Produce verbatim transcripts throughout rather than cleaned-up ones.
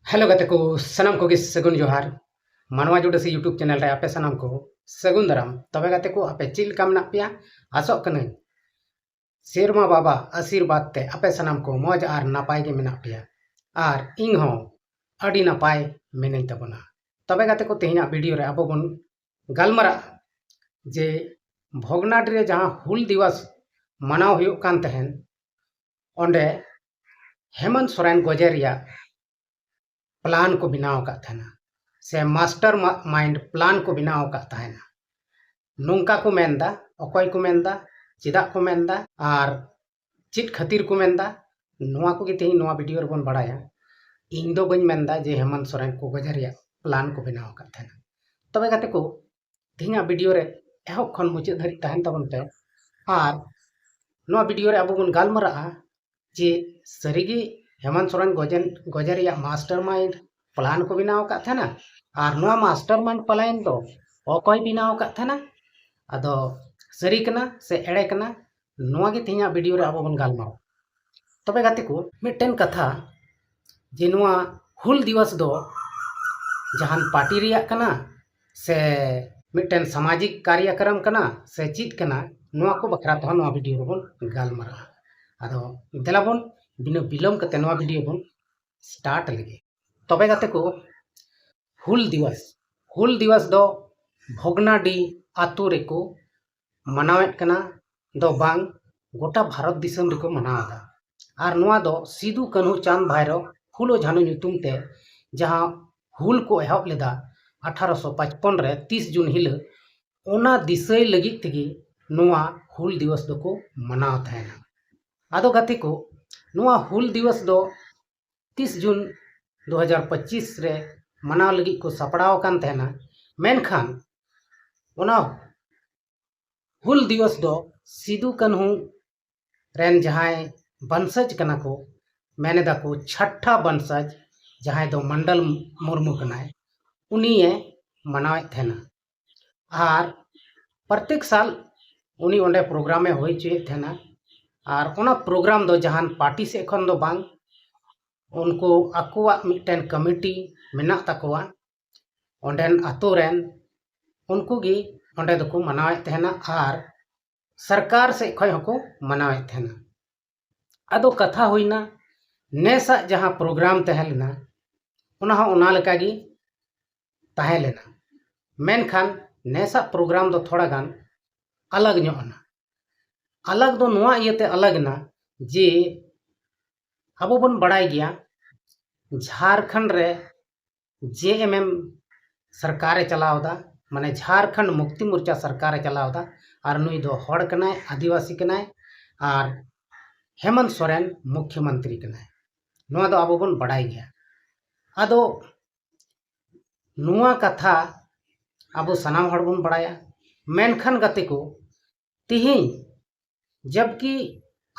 Hello ᱜᱟᱛᱮ ᱠᱚ, ᱥᱟᱱᱟᱢ ᱠᱚᱜᱮ ᱥᱟᱹᱜᱩᱱ ᱡᱚᱦᱟᱨ᱾ ᱢᱟᱱᱣᱟ ᱡᱩᱰᱟᱹᱥᱤ YouTube ᱪᱮᱱᱮᱞ ᱨᱮ ᱟᱯᱮ ᱥᱟᱱᱟᱢ ᱠᱚ ᱥᱟᱹᱜᱩᱱ ᱫᱟᱨᱟᱢ᱾ ᱛᱚᱵᱮ ᱜᱟᱛᱮ ᱠᱚ, ᱟᱯᱮ ᱪᱮᱫ ᱞᱮᱠᱟ ᱢᱮᱱᱟᱜ ᱯᱮᱭᱟ? ᱟᱥᱚᱜ ᱠᱟᱹᱱᱟᱹᱧ ᱥᱮᱨᱢᱟ ᱵᱟᱵᱟ ᱟᱥᱤᱨᱵᱟᱫᱽ ᱛᱮ ᱟᱯᱮ ᱥᱟᱱᱟᱢ ᱠᱚ ᱢᱚᱡᱽ ᱟᱨ ᱱᱟᱯᱟᱭ ᱜᱮ ᱢᱮᱱᱟᱜ ᱯᱮᱭᱟ, ᱟᱨ ᱤᱧ ᱦᱚᱸ ᱟᱹᱰᱤ ᱱᱟᱯᱟᱭ ᱢᱮᱱᱟᱹᱧ ᱛᱟᱵᱚᱱᱟ᱾ ᱛᱚᱵᱮ ᱜᱟᱛᱮ ᱠᱚ, ᱛᱮᱦᱮᱧᱟᱜ ᱵᱷᱤᱰᱤᱭᱳ ᱨᱮ ᱟᱵᱚ ᱵᱚᱱ ᱜᱟᱞᱢᱟᱨᱟᱜᱼᱟ ᱡᱮ ᱵᱷᱚᱜᱽᱱᱟᱰᱤ ᱨᱮ ᱡᱟᱦᱟᱸ ᱦᱩᱞ ᱫᱤᱵᱚᱥ ᱢᱟᱱᱟᱣ ᱦᱩᱭᱩᱜ ᱠᱟᱱ ᱛᱟᱦᱮᱱ, ᱚᱸᱰᱮ ᱦᱮᱢᱚᱱᱛ ᱥᱚᱨᱮᱱ ᱜᱚᱡᱮ ᱨᱮᱭᱟᱜ ᱯᱞᱟᱱ ᱠᱚ ᱵᱮᱱᱟᱣ ᱟᱠᱟᱫ ᱛᱟᱦᱮᱱᱟ, ᱥᱮ ᱢᱟᱥᱴᱟᱨ ᱢᱟᱭᱤᱱᱰ ᱯᱞᱟᱱ ᱠᱚ ᱵᱮᱱᱟᱣ ᱟᱠᱟᱫ ᱛᱟᱦᱮᱱᱟ᱾ ᱱᱚᱝᱠᱟ ᱠᱚ ᱢᱮᱱᱫᱟ, ᱚᱠᱚᱭ ᱠᱚ ᱢᱮᱱᱫᱟ, ᱪᱮᱫᱟᱜ ᱠᱚ ᱢᱮᱱᱫᱟ, ᱟᱨ ᱪᱮᱫ ᱠᱷᱟᱹᱛᱤᱨ ᱠᱚ ᱢᱮᱱᱫᱟ, ᱱᱚᱣᱟ ᱠᱚᱜᱮ ᱛᱮᱦᱮᱧ ᱱᱚᱣᱟ ᱵᱷᱤᱰᱤᱭᱳ ᱨᱮᱵᱚᱱ ᱵᱟᱲᱟᱭᱟ᱾ ᱤᱧ ᱫᱚ ᱵᱟᱹᱧ ᱢᱮᱱᱫᱟ ᱡᱮ ᱦᱮᱢᱚᱱᱛ ᱥᱚᱨᱮᱱ ᱠᱚ ᱜᱚᱡᱮ ᱨᱮᱭᱟᱜ ᱯᱞᱟᱱ ᱠᱚ ᱵᱮᱱᱟᱣ ᱟᱠᱟᱫ ᱛᱟᱦᱮᱱᱟ᱾ ᱛᱚᱵᱮ ᱜᱟᱛᱮ ᱠᱚ, ᱛᱮᱦᱮᱧᱟᱜ ᱵᱷᱤᱰᱤᱭᱳ ᱨᱮ ᱮᱦᱚᱵ ᱠᱷᱚᱱ ᱢᱩᱪᱟᱹᱫ ᱫᱷᱟᱹᱨᱤᱡ ᱛᱟᱦᱮᱱ ᱛᱟᱵᱚᱱ ᱯᱮ᱾ ᱟᱨ ᱱᱚᱣᱟ ᱵᱷᱤᱰᱤᱭᱳ ᱨᱮ ᱟᱵᱚ ᱵᱚᱱ ᱜᱟᱞᱢᱟᱨᱟᱜᱼᱟ ᱡᱮ ᱥᱟᱹᱨᱤᱜᱮ ᱦᱮᱢᱚᱱᱛ ᱥᱚᱨᱮᱱ ᱜᱚᱡᱮ, ᱜᱚᱡᱮ ᱨᱮᱭᱟᱜ ᱢᱟᱥᱴᱟᱨ ᱢᱟᱭᱤᱱᱰ ᱯᱞᱟᱱ ᱠᱚ ᱵᱮᱱᱟᱣ ᱟᱠᱟᱫ ᱛᱟᱦᱮᱱᱟ, ᱟᱨ ᱱᱚᱣᱟ ᱢᱟᱥᱴᱟᱨ ᱢᱟᱭᱤᱱᱰ ᱯᱞᱟᱱ ᱫᱚ ᱚᱠᱚᱭ ᱵᱮᱱᱟᱣ ᱟᱠᱟᱫ ᱛᱟᱦᱮᱱᱟ, ᱟᱫᱚ ᱥᱟᱹᱨᱤ ᱠᱟᱱᱟ ᱥᱮ ᱮᱲᱮ ᱠᱟᱱᱟ, ᱱᱚᱣᱟ ᱜᱮ ᱛᱮᱦᱮᱧᱟᱜ ᱵᱷᱤᱰᱤᱭᱳ ᱨᱮ ᱟᱵᱚ ᱵᱚᱱ ᱜᱟᱞᱢᱟᱨᱟᱣᱟ᱾ ᱛᱚᱵᱮ ᱜᱟᱛᱮ ᱠᱚ, ᱢᱤᱫᱴᱮᱱ ᱠᱟᱛᱷᱟ, ᱡᱮ ᱱᱚᱣᱟ ᱦᱩᱞ ᱫᱤᱵᱚᱥ ᱫᱚ ᱡᱟᱦᱟᱱ ᱯᱟᱨᱴᱤ ᱨᱮᱭᱟᱜ ᱠᱟᱱᱟ ᱥᱮ ᱢᱤᱫᱴᱮᱱ ᱥᱟᱢᱟᱡᱤᱠ ᱠᱟᱨᱭᱟᱠᱨᱚᱢ ᱠᱟᱱᱟ ᱥᱮ ᱪᱮᱫ ᱠᱟᱱᱟ, ᱱᱚᱣᱟ ᱠᱚ ᱵᱟᱠᱷᱨᱟ ᱛᱮᱦᱚᱸ ᱱᱚᱣᱟ ᱵᱷᱤᱰᱤᱭᱳ ᱨᱮᱵᱚᱱ ᱜᱟᱞᱢᱟᱨᱟᱜᱼᱟ᱾ ᱟᱫᱚ ᱫᱮᱞᱟ ᱵᱚᱱ ᱵᱤᱱᱟᱹ ᱵᱤᱞᱚᱢ ᱠᱟᱛᱮ ᱱᱚᱣᱟ ᱵᱷᱤᱰᱤᱭᱳ ᱵᱚᱱ ᱥᱴᱟᱨᱴ ᱞᱮᱜᱮ᱾ ᱛᱚᱵᱮ ᱜᱟᱛᱮ ᱠᱚ, ᱦᱩᱞ ᱫᱤᱵᱚᱥ, ᱦᱩᱞ ᱫᱤᱵᱚᱥ ᱫᱚ ᱵᱷᱚᱜᱽᱱᱟᱰᱤ ᱟᱛᱳ ᱨᱮᱠᱚ ᱢᱟᱱᱟᱣᱮᱫ ᱠᱟᱱᱟ ᱫᱚ ᱵᱟᱝ, ᱜᱚᱴᱟ ᱵᱷᱟᱨᱚᱛ ᱫᱤᱥᱚᱢ ᱨᱮᱠᱚ ᱢᱟᱱᱟᱣ ᱮᱫᱟ᱾ ᱟᱨ ᱱᱚᱣᱟ ᱫᱚ ᱥᱤᱫᱩ, ᱠᱟᱹᱱᱦᱩ, ᱪᱟᱸᱫᱽ, ᱵᱷᱟᱭᱨᱚ, ᱯᱷᱩᱞᱳ, ᱡᱷᱟᱱᱩ ᱧᱩᱛᱩᱢ ᱛᱮ ᱡᱟᱦᱟᱸ ᱦᱩᱞ ᱠᱚ ᱮᱦᱚᱵ ᱞᱮᱫᱟ ᱟᱴᱷᱟᱨᱚᱥᱚ ᱯᱟᱸᱪᱯᱚᱱ ᱨᱮ ᱛᱤᱥ ᱡᱩᱱ ᱦᱤᱞᱳᱜ, ᱚᱱᱟ ᱫᱤᱥᱟᱹᱭ ᱞᱟᱹᱜᱤᱫ ᱛᱮᱜᱮ ᱱᱚᱣᱟ ᱦᱩᱞ ᱫᱤᱵᱚᱥ ᱫᱚᱠᱚ ᱢᱟᱱᱟᱣ ᱛᱟᱦᱮᱱᱟ᱾ ᱟᱫᱚ ᱜᱟᱛᱮ ᱠᱚ, ᱱᱚᱣᱟ ᱦᱩᱞ ᱫᱤᱵᱚᱥ ᱫᱚ ᱛᱤᱥ ᱡᱩᱱ ᱫᱩ ᱦᱟᱡᱟᱨ ᱯᱚᱸᱪᱤᱥ ᱨᱮ ᱢᱟᱱᱟᱣ ᱞᱟᱹᱜᱤᱫ ᱠᱚ ᱥᱟᱯᱲᱟᱣ ᱟᱠᱟᱱ ᱛᱟᱦᱮᱱᱟ, ᱢᱮᱱᱠᱷᱟᱱ ᱚᱱᱟ ᱦᱩᱞ ᱫᱤᱵᱚᱥ ᱫᱚ ᱥᱤᱫᱩ ᱠᱟᱹᱱᱦᱩ ᱨᱮᱱ ᱡᱟᱦᱟᱸᱭ ᱵᱚᱝᱥᱚᱡᱽ ᱠᱟᱱᱟ ᱠᱚ, ᱢᱮᱱ ᱮᱫᱟ ᱠᱚ ᱪᱷᱟᱴᱴᱟ ᱵᱚᱝᱥᱚᱡᱽ, ᱡᱟᱦᱟᱸᱭ ᱫᱚ ᱢᱚᱱᱰᱚᱞ ᱢᱩᱨᱢᱩ ᱠᱟᱱᱟᱭ, ᱩᱱᱤᱭᱮ ᱢᱟᱱᱟᱣᱮᱫ ᱛᱟᱦᱮᱱᱟ᱾ ᱟᱨ ᱯᱨᱚᱛᱮᱠ ᱥᱟᱞ ᱩᱱᱤ ᱚᱸᱰᱮ ᱯᱨᱳᱜᱨᱟᱢᱮ ᱦᱩᱭ ᱦᱚᱪᱚᱭᱮᱫ ᱛᱟᱦᱮᱱᱟ᱾ ᱟᱨ ᱚᱱᱟ ᱯᱨᱳᱜᱨᱟᱢ ᱫᱚ ᱡᱟᱦᱟᱱ ᱯᱟᱨᱴᱤ ᱥᱮᱫ ᱠᱷᱚᱱ ᱫᱚ ᱵᱟᱝ, ᱩᱱᱠᱩ ᱟᱠᱚᱣᱟᱜ ᱢᱤᱫᱴᱮᱱ ᱠᱚᱢᱤᱴᱤ ᱢᱮᱱᱟᱜ ᱛᱟᱠᱚᱣᱟ, ᱚᱸᱰᱮᱱ ᱟᱛᱳ ᱨᱮᱱ, ᱩᱱᱠᱩ ᱜᱮ ᱚᱸᱰᱮ ᱫᱚᱠᱚ ᱢᱟᱱᱟᱣᱮᱫ ᱛᱟᱦᱮᱱᱟ᱾ ᱟᱨ ᱥᱚᱨᱠᱟᱨ ᱥᱮᱫ ᱠᱷᱚᱱ ᱦᱚᱸᱠᱚ ᱢᱟᱱᱟᱣᱮᱫ ᱛᱟᱦᱮᱱᱟ᱾ ᱟᱫᱚ ᱠᱟᱛᱷᱟ ᱦᱩᱭᱱᱟ, ᱱᱮᱥᱟᱜ ᱡᱟᱦᱟᱸ ᱯᱨᱳᱜᱨᱟᱢ ᱛᱟᱦᱮᱸ ᱞᱮᱱᱟ, ᱚᱱᱟ ᱦᱚᱸ ᱚᱱᱟ ᱞᱮᱠᱟ ᱜᱮ ᱛᱟᱦᱮᱸ ᱞᱮᱱᱟ᱾ ᱢᱮᱱᱠᱷᱟᱱ ᱱᱮᱥᱟᱜ ᱯᱨᱳᱜᱨᱟᱢ ᱫᱚ ᱛᱷᱚᱲᱟ ᱜᱟᱱ ᱟᱞᱟᱜᱽ ᱧᱚᱜ ᱮᱱᱟ᱾ ᱟᱞᱟᱜᱽ ᱫᱚ ᱱᱚᱣᱟ ᱤᱭᱟᱹᱛᱮ ᱟᱞᱟᱜᱽ ᱮᱱᱟ ᱡᱮ ᱟᱵᱚ ᱵᱚᱱ ᱵᱟᱲᱟᱭ ᱜᱮᱭᱟ, ᱡᱷᱟᱨᱠᱷᱚᱸᱰ ᱨᱮ ᱡᱮ ᱮᱢ ᱮᱢ ᱥᱚᱨᱠᱟᱨᱮ ᱪᱟᱞᱟᱣ ᱮᱫᱟ, ᱢᱟᱱᱮ ᱡᱷᱟᱨᱠᱷᱚᱸᱰ ᱢᱩᱠᱛᱤ ᱢᱳᱨᱪᱟ ᱥᱚᱨᱠᱟᱨᱮ ᱪᱟᱞᱟᱣ ᱮᱫᱟ᱾ ᱟᱨ ᱱᱩᱭ ᱫᱚ ᱦᱚᱲ ᱠᱟᱱᱟᱭ, ᱟᱹᱫᱤᱵᱟᱹᱥᱤ ᱠᱟᱱᱟᱭ, ᱟᱨ ᱦᱮᱢᱚᱱᱛ ᱥᱚᱨᱮᱱ ᱢᱩᱠᱷᱭᱚᱢᱚᱱᱛᱨᱤ ᱠᱟᱱᱟᱭ᱾ ᱱᱚᱣᱟ ᱫᱚ ᱟᱵᱚ ᱵᱚᱱ ᱵᱟᱲᱟᱭ ᱜᱮᱭᱟ᱾ ᱟᱫᱚ ᱱᱚᱣᱟ ᱠᱟᱛᱷᱟ ᱟᱵᱚ ᱥᱟᱱᱟᱢ ᱦᱚᱲ ᱵᱚᱱ ᱵᱟᱲᱟᱭᱟ᱾ ᱢᱮᱱᱠᱷᱟᱱ ᱜᱟᱛᱮ ᱠᱚ, ᱛᱤᱦᱤᱧ ᱡᱟᱵᱠᱤ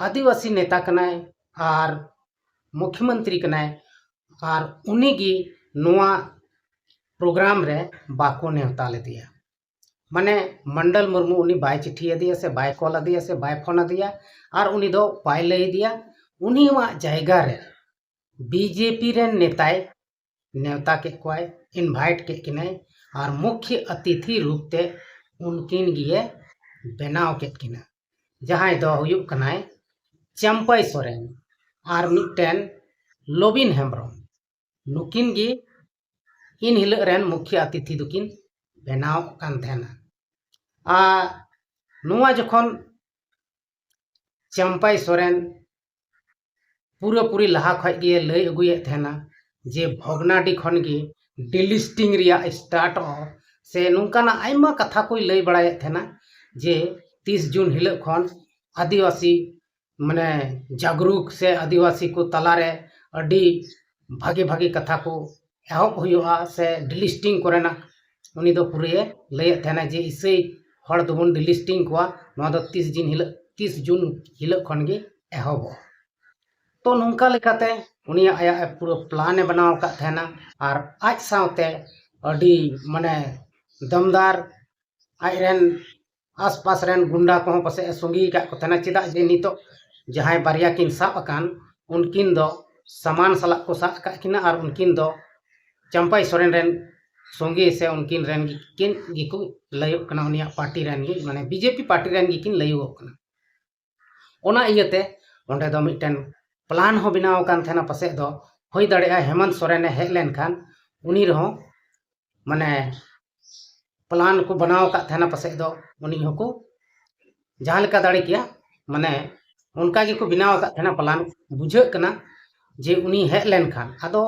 ᱟᱹᱫᱤᱵᱟᱹᱥᱤ ᱱᱮᱛᱟ ᱠᱟᱱᱟᱭ ᱟᱨ ᱢᱩᱠᱷᱭᱚᱢᱚᱱᱛᱨᱤ ᱠᱟᱱᱟᱭ, ᱟᱨ ᱩᱱᱤ ᱜᱮ ᱱᱚᱣᱟ ᱯᱨᱳᱜᱨᱟᱢ ᱨᱮ ᱵᱟᱠᱚ ᱱᱮᱣᱛᱟ ᱞᱮᱫᱮᱭᱟ᱾ ᱢᱟᱱᱮ ᱢᱚᱱᱰᱚᱞ ᱢᱩᱨᱢᱩ ᱩᱱᱤ ᱵᱟᱭ ᱪᱤᱴᱷᱤ ᱟᱫᱮᱭᱟ ᱥᱮ ᱵᱟᱭ ᱠᱚᱞ ᱟᱫᱮᱭᱟ ᱥᱮ ᱵᱟᱭ ᱯᱷᱳᱱ ᱟᱫᱮᱭᱟ, ᱟᱨ ᱩᱱᱤ ᱫᱚ ᱵᱟᱭ ᱞᱟᱹᱭ ᱟᱫᱮᱭᱟ᱾ ᱩᱱᱤᱭᱟᱜ ᱡᱟᱭᱜᱟ ᱨᱮ ᱵᱤᱡᱮᱯᱤ ᱨᱮᱱ ᱱᱮᱛᱟᱭ ᱱᱮᱣᱛᱟ ᱠᱮᱫ ᱠᱚᱣᱟᱭ, ᱤᱱᱵᱷᱟᱭᱤᱴ ᱠᱮᱫ ᱠᱤᱱᱟᱭ, ᱟᱨ ᱢᱩᱠᱷᱭᱚ ᱚᱛᱤᱛᱷᱤ ᱨᱩᱯ ᱛᱮ ᱩᱱᱠᱤᱱ ᱜᱮᱭᱮ ᱵᱮᱱᱟᱣ ᱠᱮᱫ ᱠᱤᱱᱟ, ᱡᱟᱦᱟᱸᱭ ᱫᱚ ᱦᱩᱭᱩᱜ ᱠᱟᱱᱟᱭ ᱪᱟᱢᱯᱟᱭ ᱥᱚᱨᱮᱱ ᱟᱨ ᱢᱤᱫᱴᱮᱱ ᱞᱚᱵᱤᱱ ᱦᱮᱢᱵᱨᱚᱢ᱾ ᱱᱩᱠᱤᱱ ᱜᱮ ᱤᱱ ᱦᱤᱞᱳᱜ ᱨᱮᱱ ᱢᱩᱠᱷᱭᱚ ᱚᱛᱤᱛᱷᱤ ᱫᱚᱠᱤᱱ ᱵᱮᱱᱟᱣ ᱠᱟᱱ ᱛᱟᱦᱮᱱᱟ᱾ ᱟᱨ ᱱᱚᱣᱟ ᱡᱚᱠᱷᱚᱱ ᱪᱟᱢᱯᱟᱭ ᱥᱚᱨᱮᱱ ᱯᱩᱨᱟᱹᱯᱩᱨᱤ ᱞᱟᱦᱟ ᱠᱷᱚᱡ ᱜᱮ ᱞᱟᱹᱭ ᱟᱹᱜᱩᱭᱮᱫ ᱛᱟᱦᱮᱱᱟ ᱡᱮ ᱵᱷᱚᱜᱽᱱᱟᱰᱤ ᱠᱷᱚᱱ ᱜᱮ ᱰᱤᱞᱤᱥᱴᱤᱝ ᱨᱮᱭᱟᱜ ᱥᱴᱟᱨᱴᱚᱜᱼᱟ, ᱥᱮ ᱱᱚᱝᱠᱟᱱᱟᱜ ᱟᱭᱢᱟ ᱠᱟᱛᱷᱟ ᱠᱚᱭ ᱞᱟᱹᱭ ᱵᱟᱲᱟᱭᱮᱫ ᱛᱟᱦᱮᱱᱟ ᱡᱮ ᱛᱤᱥ ᱡᱩᱱ ᱦᱤᱞᱳᱜ ᱠᱷᱚᱱ ᱟᱹᱫᱤᱵᱟᱹᱥᱤ, ᱢᱟᱱᱮ, ᱡᱟᱜᱽᱨᱩᱠ ᱥᱮ ᱟᱹᱫᱤᱵᱟᱹᱥᱤ ᱠᱚ ᱛᱟᱞᱟᱨᱮ ᱟᱹᱰᱤ ᱵᱷᱟᱜᱮ ᱵᱷᱟᱜᱮ ᱠᱟᱛᱷᱟ ᱠᱚ ᱮᱦᱚᱵ ᱦᱩᱭᱩᱜᱼᱟ, ᱥᱮ ᱰᱤᱞᱤᱥᱴᱤᱝ ᱠᱚᱨᱮᱱᱟᱜ ᱩᱱᱤ ᱫᱚ ᱯᱩᱨᱟᱹᱭᱮ ᱞᱟᱹᱭᱮᱫ ᱛᱟᱦᱮᱱᱟ ᱡᱮ ᱤᱥᱟᱹᱭ ᱦᱚᱲ ᱫᱚᱵᱚᱱ ᱰᱤᱞᱤᱥᱴᱤᱝ ᱠᱚᱣᱟ, ᱱᱚᱣᱟ ᱫᱚ ᱛᱤᱥ ᱡᱩᱱ ᱦᱤᱞᱳᱜ, ᱛᱤᱥ ᱡᱩᱱ ᱦᱤᱞᱳᱜ ᱠᱷᱚᱱ ᱜᱮ ᱮᱦᱚᱵᱚᱜᱼᱟ᱾ ᱛᱚ ᱱᱚᱝᱠᱟ ᱞᱮᱠᱟᱛᱮ ᱩᱱᱤᱭᱟᱜ ᱟᱭᱟᱜ ᱯᱩᱨᱟᱹ ᱯᱞᱟᱱ ᱮ ᱵᱮᱱᱟᱣ ᱟᱠᱟᱫ ᱛᱟᱦᱮᱱᱟ, ᱟᱨ ᱟᱡ ᱥᱟᱶᱛᱮ ᱟᱹᱰᱤ, ᱢᱟᱱᱮ, ᱫᱚᱢᱫᱟᱨ ᱟᱡ ᱨᱮᱱ ᱟᱥᱯᱟᱥ ᱨᱮᱱ ᱜᱩᱱᱰᱟ ᱠᱚᱦᱚᱸ ᱯᱟᱥᱮᱡ ᱮ ᱥᱚᱸᱜᱮ ᱟᱠᱟᱫ ᱠᱚ ᱛᱟᱦᱮᱱᱟ᱾ ᱪᱮᱫᱟᱜ ᱡᱮ ᱱᱤᱛᱚᱜ ᱡᱟᱦᱟᱸᱭ ᱵᱟᱨᱭᱟ ᱠᱤᱱ ᱥᱟᱵ ᱟᱠᱟᱱ, ᱩᱱᱠᱤᱱ ᱫᱚ ᱥᱟᱢᱟᱱ ᱥᱟᱞᱟᱜ ᱠᱚ ᱥᱟᱵ ᱟᱠᱟᱫ ᱠᱤᱱᱟ ᱟᱨ ᱩᱱᱠᱤᱱ ᱫᱚ ᱪᱟᱢᱯᱟᱭ ᱥᱚᱨᱮᱱ ᱨᱮᱱ ᱥᱚᱸᱜᱮ ᱥᱮ ᱩᱱᱠᱤᱱ ᱨᱮᱱ ᱜᱮᱠᱤᱱ ᱜᱮᱠᱚ ᱞᱟᱹᱭᱚᱜ ᱠᱟᱱᱟ, ᱩᱱᱤᱭᱟᱜ ᱯᱟᱨᱴᱤ ᱨᱮᱱ ᱜᱮ, ᱢᱟᱱᱮ ᱵᱤᱡᱮᱯᱤ ᱯᱟᱨᱴᱤ ᱨᱮᱱ ᱜᱮᱠᱤᱱ ᱞᱟᱹᱭᱚᱜᱚᱜ ᱠᱟᱱᱟ᱾ ᱚᱱᱟ ᱤᱭᱟᱹᱛᱮ ᱚᱸᱰᱮ ᱫᱚ ᱢᱤᱫᱴᱮᱱ ᱯᱞᱟᱱ ᱦᱚᱸ ᱵᱮᱱᱟᱣ ᱟᱠᱟᱱ ᱛᱟᱦᱮᱱᱟ, ᱯᱟᱥᱮᱡ ᱫᱚ ᱦᱩᱭ ᱫᱟᱲᱮᱭᱟᱜᱼᱟ ᱦᱮᱢᱚᱱᱛ ᱥᱚᱨᱮᱱᱮ ᱦᱮᱡ ᱞᱮᱱᱠᱷᱟᱱ ᱩᱱᱤ ᱨᱮᱦᱚᱸ ᱢᱟᱱᱮ ᱯᱞᱟᱱ ᱠᱚ ᱵᱮᱱᱟᱣ ᱟᱠᱟᱫ ᱛᱟᱦᱮᱱᱟ, ᱯᱟᱥᱮᱡ ᱫᱚ ᱩᱱᱤ ᱦᱚᱸᱠᱚ ᱡᱟᱦᱟᱸ ᱞᱮᱠᱟ ᱫᱟᱲᱮ ᱠᱮᱭᱟ, ᱢᱟᱱᱮ ᱚᱱᱠᱟ ᱜᱮᱠᱚ ᱵᱮᱱᱟᱣ ᱟᱠᱟᱫ ᱛᱟᱦᱮᱱᱟ ᱯᱞᱟᱱ᱾ ᱵᱩᱡᱷᱟᱹᱜ ᱠᱟᱱᱟ ᱡᱮ ᱩᱱᱤ ᱦᱮᱡ ᱞᱮᱱᱠᱷᱟᱱ, ᱟᱫᱚ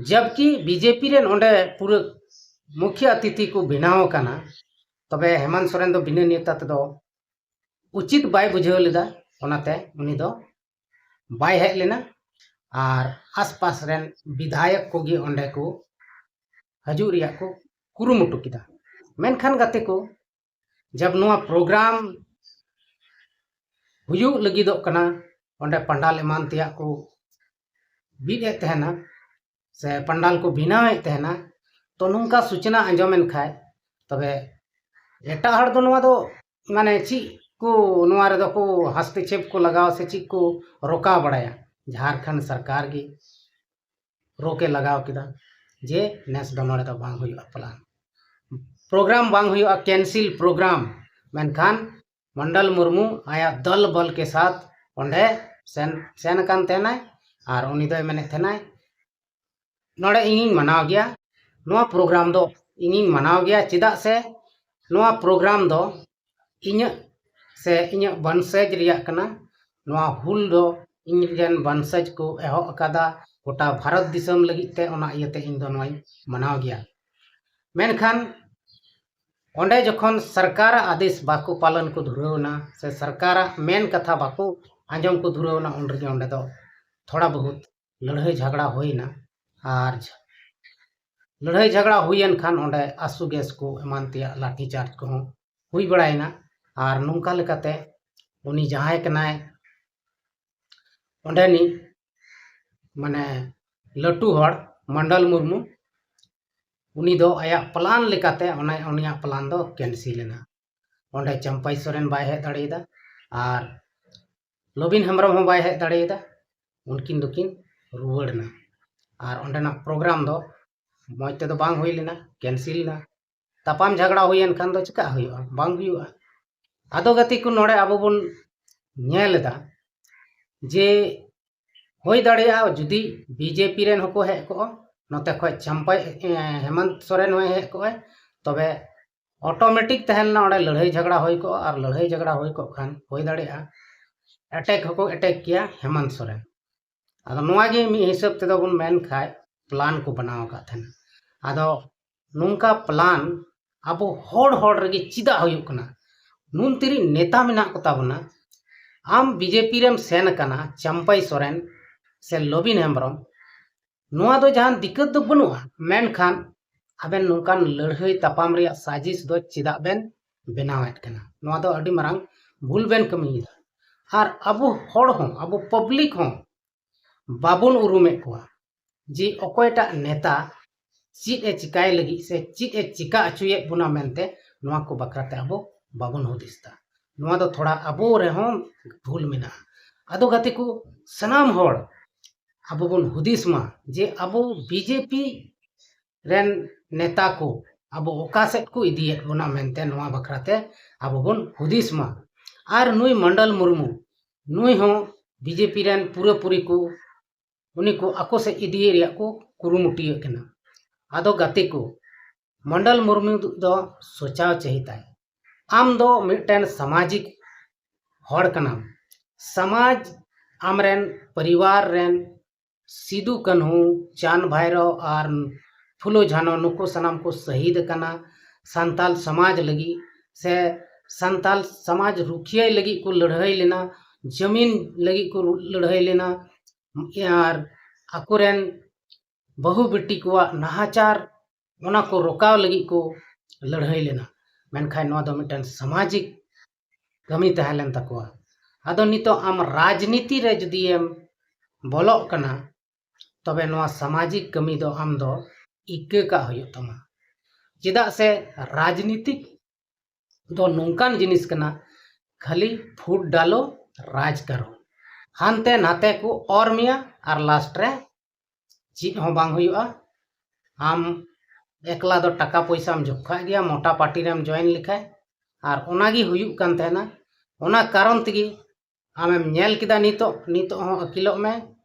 ᱡᱟᱵᱠᱤ ᱵᱤᱡᱮᱯᱤ ᱨᱮᱱ ᱚᱸᱰᱮ ᱯᱩᱨᱟᱹ ᱢᱩᱠᱷᱭᱟᱹ ᱚᱛᱤᱛᱷᱤ ᱠᱚ ᱵᱮᱱᱟᱣ ᱟᱠᱟᱱᱟ, ᱛᱚᱵᱮ ᱦᱮᱢᱚᱱᱛ ᱥᱚᱨᱮᱱ ᱫᱚ ᱵᱤᱱᱟᱹ ᱱᱮᱣᱛᱟ ᱛᱮᱫᱚ ᱩᱪᱤᱛ ᱵᱟᱭ ᱵᱩᱡᱷᱟᱹᱣ ᱞᱮᱫᱟ, ᱚᱱᱟᱛᱮ ᱩᱱᱤ ᱫᱚ ᱵᱟᱭ ᱦᱮᱡ ᱞᱮᱱᱟ᱾ ᱟᱨ ᱟᱥᱯᱟᱥ ᱨᱮᱱ ᱵᱤᱫᱷᱟᱭᱚᱠ ᱠᱚᱜᱮ ᱚᱸᱰᱮ ᱠᱚ ᱦᱤᱡᱩᱜ ᱨᱮᱭᱟᱜ ᱠᱚ ᱠᱩᱨᱩᱢᱩᱴᱩ ᱠᱮᱫᱟ᱾ ᱢᱮᱱᱠᱷᱟᱱ ᱜᱟᱛᱮ ᱠᱚ, ᱡᱟᱵ ᱱᱚᱣᱟ ᱯᱨᱳᱜᱨᱟᱢ ᱦᱩᱭᱩᱜ ᱞᱟᱹᱜᱤᱫᱚᱜ ᱠᱟᱱᱟ, ᱚᱸᱰᱮ ᱯᱟᱱᱰᱟᱞ ᱮᱢᱟᱱ ᱛᱮᱭᱟᱜ ᱠᱚ ᱵᱤᱫ ᱮᱫ ᱛᱟᱦᱮᱱᱟ ᱥᱮ ᱯᱟᱱᱰᱟᱞ ᱠᱚ ᱵᱮᱱᱟᱣᱮᱫ ᱛᱟᱦᱮᱱᱟ, ᱛᱚ ᱱᱚᱝᱠᱟ ᱥᱩᱪᱱᱟ ᱟᱸᱡᱚᱢᱮᱱ ᱠᱷᱟᱡ, ᱛᱚᱵᱮ ᱮᱴᱟᱜ ᱦᱚᱲ ᱫᱚ ᱱᱚᱣᱟ ᱫᱚ ᱢᱟᱱᱮ ᱪᱮᱫ ᱠᱚ ᱱᱚᱣᱟ ᱨᱮᱫᱚ ᱠᱚ ᱦᱟᱥᱛᱮᱠᱷᱮᱯ ᱠᱚ ᱞᱟᱜᱟᱣᱟ ᱥᱮ ᱪᱮᱫ ᱠᱚ ᱨᱚᱠᱟᱣ ᱵᱟᱲᱟᱭᱟ? ᱡᱷᱟᱲᱠᱷᱚᱸᱰ ᱥᱚᱨᱠᱟᱨ ᱜᱮ ᱨᱳᱠ ᱮ ᱞᱟᱜᱟᱣ ᱠᱮᱫᱟ ᱡᱮ ᱱᱮᱥ ᱫᱚ ᱱᱚᱰᱮ ᱫᱚ ᱵᱟᱝ ᱦᱩᱭᱩᱜᱼᱟ ᱯᱞᱟᱱ, ᱯᱨᱳᱜᱨᱟᱢ ᱵᱟᱝ ᱦᱩᱭᱩᱜᱼᱟ, ᱠᱮᱱᱥᱤᱞ ᱯᱨᱳᱜᱨᱟᱢ᱾ ᱢᱮᱱᱠᱷᱟᱱ ᱢᱚᱱᱰᱚᱞ ᱢᱩᱨᱢᱩ ᱟᱭᱟᱜ ᱫᱚᱞ ᱵᱚᱞ ᱠᱮ ᱥᱟᱛᱷ ᱚᱸᱰᱮ ᱥᱮᱱ ᱥᱮᱱ ᱟᱠᱟᱱ ᱛᱟᱦᱮᱱᱟᱭ ᱟᱨ ᱩᱱᱤ ᱫᱚᱭ ᱢᱮᱱᱮᱫ ᱛᱟᱦᱮᱱᱟᱭ, ᱱᱚᱰᱮ ᱤᱧᱤᱧ ᱢᱟᱱᱟᱣ ᱜᱮᱭᱟ, ᱱᱚᱣᱟ ᱯᱨᱳᱜᱨᱟᱢ ᱫᱚ ᱤᱧᱤᱧ ᱢᱟᱱᱟᱣ ᱜᱮᱭᱟ, ᱪᱮᱫᱟᱜ ᱥᱮ ᱱᱚᱣᱟ ᱯᱨᱳᱜᱨᱟᱢ ᱫᱚ ᱤᱧᱟᱹᱜ ᱥᱮ ᱤᱧᱟᱹᱜ ᱵᱚᱱᱥᱮᱡᱽ ᱨᱮᱭᱟᱜ ᱠᱟᱱᱟ᱾ ᱱᱚᱣᱟ ᱦᱩᱞ ᱫᱚ ᱤᱧ ᱨᱮᱱ ᱵᱚᱱᱥᱮᱡᱽ ᱠᱚ ᱮᱦᱚᱵ ᱟᱠᱟᱫᱟ ᱜᱚᱴᱟ ᱵᱷᱟᱨᱚᱛ ᱫᱤᱥᱚᱢ ᱞᱟᱹᱜᱤᱫ ᱛᱮ, ᱚᱱᱟ ᱤᱭᱟᱹᱛᱮ ᱤᱧ ᱫᱚ ᱱᱚᱣᱟᱧ ᱢᱟᱱᱟᱣ ᱜᱮᱭᱟ᱾ ᱢᱮᱱᱠᱷᱟᱱ ᱚᱸᱰᱮ ᱡᱚᱠᱷᱚᱱ ᱥᱚᱨᱠᱟᱨᱟᱜ ᱟᱫᱮᱥ ᱵᱟᱠᱚ ᱯᱟᱞᱚᱱ ᱠᱚ ᱫᱷᱩᱨᱟᱹᱣ ᱮᱱᱟ ᱥᱮ ᱥᱚᱨᱠᱟᱨᱟᱜ ᱢᱮᱱ ᱠᱟᱛᱷᱟ ᱵᱟᱠᱚ ᱟᱸᱡᱚᱢ ᱠᱚ ᱫᱷᱩᱨᱟᱹᱣ ᱮᱱᱟ, ᱩᱱ ᱨᱮᱜᱮ ᱚᱸᱰᱮ ᱫᱚ ᱛᱷᱚᱲᱟ ᱵᱚᱦᱩᱛ ᱞᱟᱹᱲᱦᱟᱹᱭ ᱡᱷᱟᱜᱽᱲᱟ ᱦᱩᱭᱱᱟ᱾ ᱟᱨ ᱞᱟᱹᱲᱦᱟᱹᱭ ᱡᱷᱟᱜᱽᱲᱟ ᱦᱩᱭᱮᱱ ᱠᱷᱟᱱ ᱚᱸᱰᱮ ᱟᱥᱩ ᱜᱮᱥ ᱠᱚ ᱮᱢᱟᱱ ᱛᱮᱭᱟᱜ ᱞᱟᱴᱷᱤ ᱪᱟᱨᱡᱽ ᱠᱚᱦᱚᱸ ᱦᱩᱭ ᱵᱟᱲᱟᱭᱮᱱᱟ᱾ ᱟᱨ ᱱᱚᱝᱠᱟ ᱞᱮᱠᱟᱛᱮ ᱩᱱᱤ ᱡᱟᱦᱟᱸᱭ ᱠᱟᱱᱟᱭ ᱚᱸᱰᱮᱱᱤᱡ ᱢᱟᱱᱮ ᱞᱟᱹᱴᱩ ᱦᱚᱲ ᱢᱚᱱᱰᱚᱞ ᱢᱩᱨᱢᱩ, ᱩᱱᱤ ᱫᱚ ᱟᱭᱟᱜ ᱯᱞᱟᱱ ᱞᱮᱠᱟᱛᱮ ᱚᱱᱟ ᱩᱱᱤᱭᱟᱜ ᱯᱞᱟᱱ ᱫᱚ ᱠᱮᱱᱥᱤᱞ ᱮᱱᱟ᱾ ᱚᱸᱰᱮ ᱪᱟᱢᱯᱟᱭ ᱥᱚᱨᱮᱱ ᱵᱟᱭ ᱦᱮᱡ ᱫᱟᱲᱮᱭᱟᱫᱟ ᱟᱨ ᱞᱚᱵᱤᱱ ᱦᱮᱢᱵᱨᱚᱢ ᱦᱚᱸ ᱵᱟᱭ ᱦᱮᱡ ᱫᱟᱲᱮᱭᱟᱫᱟ᱾ ᱩᱱᱠᱤᱱ ᱫᱚᱠᱤᱱ ᱨᱩᱣᱟᱹᱲ ᱮᱱᱟ᱾ ᱟᱨ ᱚᱸᱰᱮᱱᱟᱜ ᱯᱨᱳᱜᱨᱟᱢ ᱫᱚ ᱢᱚᱡᱽ ᱛᱮᱫᱚ ᱵᱟᱝ ᱦᱩᱭ ᱞᱮᱱᱟ, ᱠᱮᱱᱥᱮᱞ ᱮᱱᱟ᱾ ᱛᱟᱯᱟᱢ ᱡᱷᱟᱜᱽᱲᱟ ᱦᱩᱭᱮᱱ ᱠᱷᱟᱱ ᱫᱚ ᱪᱮᱠᱟ ᱦᱩᱭᱩᱜᱼᱟ? ᱵᱟᱝ ᱦᱩᱭᱩᱜᱼᱟ᱾ ᱟᱫᱚ ᱜᱟᱛᱮ ᱠᱚ, ᱱᱚᱰᱮ ᱟᱵᱚ ᱵᱚᱱ ᱧᱮᱞ ᱮᱫᱟ ᱡᱮ ᱦᱩᱭ ᱫᱟᱲᱮᱭᱟᱜᱼᱟ ᱡᱩᱫᱤ ᱵᱤᱡᱮᱯᱤ ᱨᱮᱱ ᱦᱚᱸᱠᱚ ᱦᱮᱡ ᱠᱚᱜᱼᱟ, ᱱᱚᱛᱮ ᱠᱷᱚᱡ ᱪᱟᱢᱯᱟᱭ, ᱮ, ᱦᱮᱢᱟᱱᱛ ᱥᱚᱨᱮᱱ ᱦᱚᱸᱭ ᱦᱮᱡ ᱠᱚᱜᱼᱟᱭ, ᱛᱚᱵᱮ ᱚᱴᱳᱢᱮᱴᱤᱠ ᱛᱟᱦᱮᱸ ᱞᱮᱱᱟ, ᱚᱸᱰᱮ ᱞᱟᱹᱲᱦᱟᱹᱭ ᱡᱷᱟᱜᱽᱲᱟ ᱦᱩᱭ ᱠᱚᱜᱼᱟ᱾ ᱟᱨ ᱞᱟᱹᱲᱦᱟᱹᱭ ᱡᱷᱟᱜᱽᱲᱟ ᱦᱩᱭ ᱠᱚᱜ ᱠᱷᱟᱱ ᱦᱩᱭ ᱫᱟᱲᱮᱭᱟᱜᱼᱟ ᱮᱴᱮᱠ ᱦᱚᱸᱠᱚ ᱮᱴᱮᱠ ᱠᱮᱭᱟ ᱦᱮᱢᱟᱱᱛ ᱥᱚᱨᱮᱱ᱾ ᱟᱫᱚ ᱱᱚᱣᱟ ᱜᱮ ᱢᱤᱫ ᱦᱤᱥᱟᱹᱵ ᱛᱮᱫᱚ ᱵᱚᱱ ᱢᱮᱱ ᱠᱷᱟᱡ ᱯᱞᱟᱱ ᱠᱚ ᱵᱮᱱᱟᱣ ᱟᱠᱟᱫ ᱛᱟᱦᱮᱱᱟ᱾ ᱟᱫᱚ ᱱᱚᱝᱠᱟ ᱯᱞᱟᱱ ᱟᱵᱚ ᱦᱚᱲ ᱦᱚᱲ ᱨᱮᱜᱮ ᱪᱮᱫᱟᱜ ᱦᱩᱭᱩᱜ ᱠᱟᱱᱟ? ᱱᱩᱱ ᱛᱤᱨᱤ ᱱᱮᱛᱟ ᱢᱮᱱᱟᱜ ᱠᱚᱛᱟ ᱵᱚᱱᱟ, ᱟᱢ ᱵᱤᱡᱮᱯᱤ ᱨᱮᱢ ᱥᱮᱱ ᱟᱠᱟᱱᱟ, ᱪᱟᱢᱯᱟᱭ ᱥᱚᱨᱮᱱ ᱥᱮ ᱞᱚᱵᱤᱱ ᱦᱮᱢᱵᱨᱚᱢ, ᱱᱚᱣᱟ ᱫᱚ ᱡᱟᱦᱟᱱ ᱫᱤᱠᱠᱟᱹᱛ ᱫᱚ ᱵᱟᱹᱱᱩᱜᱼᱟ, ᱢᱮᱱᱠᱷᱟᱱ ᱟᱵᱮᱱ ᱱᱚᱝᱠᱟᱱ ᱞᱟᱹᱲᱦᱟᱹᱭ ᱛᱟᱯᱟᱢ ᱨᱮᱭᱟᱜ ᱥᱟᱡᱤᱥ ᱫᱚ ᱪᱮᱫᱟᱜ ᱵᱮᱱ ᱵᱮᱱᱟᱣᱮᱫ ᱠᱟᱱᱟ? ᱱᱚᱣᱟ ᱫᱚ ᱟᱹᱰᱤ ᱢᱟᱨᱟᱝ ᱵᱷᱩᱞ ᱵᱮᱱ ᱠᱟᱹᱢᱤᱭᱮᱫᱟ᱾ ᱟᱨ ᱟᱵᱚ ᱦᱚᱲ ᱦᱚᱸ, ᱟᱵᱚ ᱯᱟᱵᱽᱞᱤᱠ ᱦᱚᱸ ᱵᱟᱵᱚᱱ ᱩᱨᱩᱢᱮᱫ ᱠᱚᱣᱟ ᱡᱮ ᱚᱠᱚᱭᱴᱟᱜ ᱱᱮᱛᱟ ᱪᱮᱫ ᱮ ᱪᱤᱠᱟᱭ ᱞᱟᱹᱜᱤᱫ ᱥᱮ ᱪᱮᱫ ᱮ ᱪᱤᱠᱟ ᱦᱚᱪᱚᱭᱮᱫ ᱵᱚᱱᱟ ᱢᱮᱱᱛᱮ, ᱱᱚᱣᱟ ᱠᱚ ᱵᱟᱠᱷᱨᱟᱛᱮ ᱟᱵᱚ ᱵᱟᱵᱚᱱ ᱦᱩᱫᱤᱥ ᱮᱫᱟ᱾ ᱱᱚᱣᱟ ᱫᱚ ᱛᱷᱚᱲᱟ ᱟᱵᱚ ᱨᱮᱦᱚᱸ ᱵᱷᱩᱞ ᱢᱮᱱᱟᱜᱼᱟ᱾ ᱟᱫᱚ ᱜᱟᱛᱮ ᱠᱚ, ᱥᱟᱱᱟᱢ ᱦᱚᱲ ᱟᱵᱚ ᱵᱚᱱ ᱦᱩᱫᱤᱥ ᱢᱟ ᱡᱮ ᱟᱵᱚ ᱵᱤᱡᱮᱯᱤ ᱨᱮᱱ ᱱᱮᱛᱟ ᱠᱚ ᱟᱵᱚ ᱚᱠᱟ ᱥᱮᱫ ᱠᱚ ᱤᱫᱤᱭᱮᱫ ᱵᱚᱱᱟ ᱢᱮᱱᱛᱮ, ᱱᱚᱣᱟ ᱵᱟᱠᱷᱨᱟᱛᱮ ᱟᱵᱚ ᱵᱚᱱ ᱦᱩᱫᱤᱥ ᱢᱟ᱾ ᱟᱨ ᱱᱩᱭ ᱢᱚᱱᱰᱚᱞ ᱢᱩᱨᱢᱩ, ᱱᱩᱭ ᱦᱚᱸ ᱵᱤᱡᱮᱯᱤ ᱨᱮᱱ ᱯᱩᱨᱟᱹᱯᱩᱨᱤ ᱠᱚ, ᱩᱱᱤ ᱠᱚ ᱟᱠᱚ ᱥᱮᱫ ᱤᱫᱤᱭᱮ ᱨᱮᱭᱟᱜ ᱠᱚ ᱠᱩᱨᱩᱢᱩᱴᱩᱭᱮᱫ ᱠᱟᱱᱟ᱾ ᱟᱫᱚ ᱜᱟᱛᱮ ᱠᱚ, ᱢᱚᱱᱰᱚᱞ ᱢᱩᱨᱢᱩ ᱫᱚ ᱥᱚᱪᱟᱣ ᱪᱟᱹᱦᱤᱛᱟᱭ᱾ ᱟᱢ ᱫᱚ ᱢᱤᱫᱴᱮᱱ ᱥᱟᱢᱟᱡᱤᱠ ᱦᱚᱲ ᱠᱟᱱᱟᱢ᱾ ᱥᱚᱢᱟᱡᱽ, ᱟᱢᱨᱮᱱ ᱯᱚᱨᱤᱵᱟᱨ ᱨᱮᱱ ᱥᱤᱫᱩ ᱠᱟᱹᱱᱦᱩ, ᱪᱟᱸᱫᱽ ᱵᱷᱟᱭᱨᱚ ᱟᱨ ᱯᱷᱩᱞᱳ ᱡᱷᱟᱱᱚ, ᱱᱩᱠᱩ ᱥᱟᱱᱟᱢ ᱠᱚ ᱥᱟᱹᱦᱤᱫ ᱟᱠᱟᱱᱟ ᱥᱟᱱᱛᱟᱞ ᱥᱚᱢᱟᱡᱽ ᱞᱟᱹᱜᱤᱫ, ᱥᱮ ᱥᱟᱱᱛᱟᱞ ᱥᱚᱢᱟᱡᱽ ᱨᱩᱠᱷᱤᱭᱟᱹᱭ ᱞᱟᱹᱜᱤᱫ ᱠᱚ ᱞᱟᱹᱲᱦᱟᱹᱭ ᱞᱮᱱᱟ, ᱡᱟᱢᱤᱱ ᱞᱟᱹᱜᱤᱫ ᱠᱚ ᱞᱟᱹᱲᱦᱟᱹᱭ ᱞᱮᱱᱟ᱾ ᱟᱨ ᱟᱠᱚᱨᱮᱱ ᱵᱟᱹᱦᱩ ᱵᱤᱴᱤ ᱠᱚᱣᱟᱜ ᱱᱟᱦᱟᱪᱟᱨ, ᱚᱱᱟ ᱠᱚ ᱨᱚᱠᱟᱣ ᱞᱟᱹᱜᱤᱫ ᱠᱚ ᱞᱟᱹᱲᱦᱟᱹᱭ ᱞᱮᱱᱟ᱾ ᱢᱮᱱᱠᱷᱟᱱ ᱱᱚᱣᱟ ᱫᱚ ᱢᱤᱫᱴᱮᱱ ᱥᱟᱢᱟᱡᱤᱠ ᱠᱟᱹᱢᱤ ᱛᱟᱦᱮᱸ ᱞᱮᱱ ᱛᱟᱠᱚᱣᱟ᱾ ᱟᱫᱚ ᱱᱤᱛᱚᱜ ᱟᱢ ᱨᱟᱡᱽᱱᱤᱛᱤ ᱨᱮ ᱡᱩᱫᱤᱭᱮᱢ ᱵᱚᱞᱚᱜ ᱠᱟᱱᱟ, ᱛᱚᱵᱮ ᱱᱚᱣᱟ ᱥᱟᱢᱟᱡᱤᱠ ᱠᱟᱹᱢᱤ ᱫᱚ ᱟᱢ ᱫᱚ ᱤᱠᱟᱹ ᱠᱟᱜ ᱦᱩᱭᱩᱜ ᱛᱟᱢᱟ᱾ ᱪᱮᱫᱟᱜ ᱥᱮ ᱨᱟᱡᱽᱱᱤᱛᱤᱠ ᱫᱚ ᱱᱚᱝᱠᱟᱱ ᱡᱤᱱᱤᱥ ᱠᱟᱱᱟ, ᱠᱷᱟᱹᱞᱤ ᱯᱷᱩᱴ ᱰᱟᱞᱚ ᱨᱟᱡᱽ ᱠᱟᱨᱚ᱾ ᱦᱟᱱᱛᱮ ᱱᱟᱛᱮ ᱠᱚ ᱚᱨ ᱢᱮᱭᱟ ᱟᱨ ᱞᱟᱥᱴ ᱨᱮ ᱪᱮᱫ ᱦᱚᱸ ᱵᱟᱝ ᱦᱩᱭᱩᱜᱼᱟ᱾ ᱟᱢ ᱮᱠᱞᱟ ᱫᱚ ᱴᱟᱠᱟ ᱯᱚᱭᱥᱟᱢ ᱡᱚᱠᱷᱟᱜ ᱜᱮᱭᱟ ᱢᱚᱴᱟ ᱯᱟᱨᱴᱤ ᱨᱮᱢ ᱡᱚᱭᱮᱱ ᱞᱮᱠᱷᱟᱡ᱾ ᱟᱨ ᱚᱱᱟᱜᱮ ᱦᱩᱭᱩᱜ ᱠᱟᱱ ᱛᱟᱦᱮᱱᱟ᱾ ᱚᱱᱟ ᱠᱟᱨᱚᱱ ᱛᱮᱜᱮ ᱟᱢᱮᱢ ᱧᱮᱞ ᱠᱮᱫᱟ ᱱᱤᱛᱚᱜ, ᱱᱤᱛᱚᱜ ᱦᱚᱸ ᱟᱹᱠᱤᱞᱚᱜ ᱢᱮ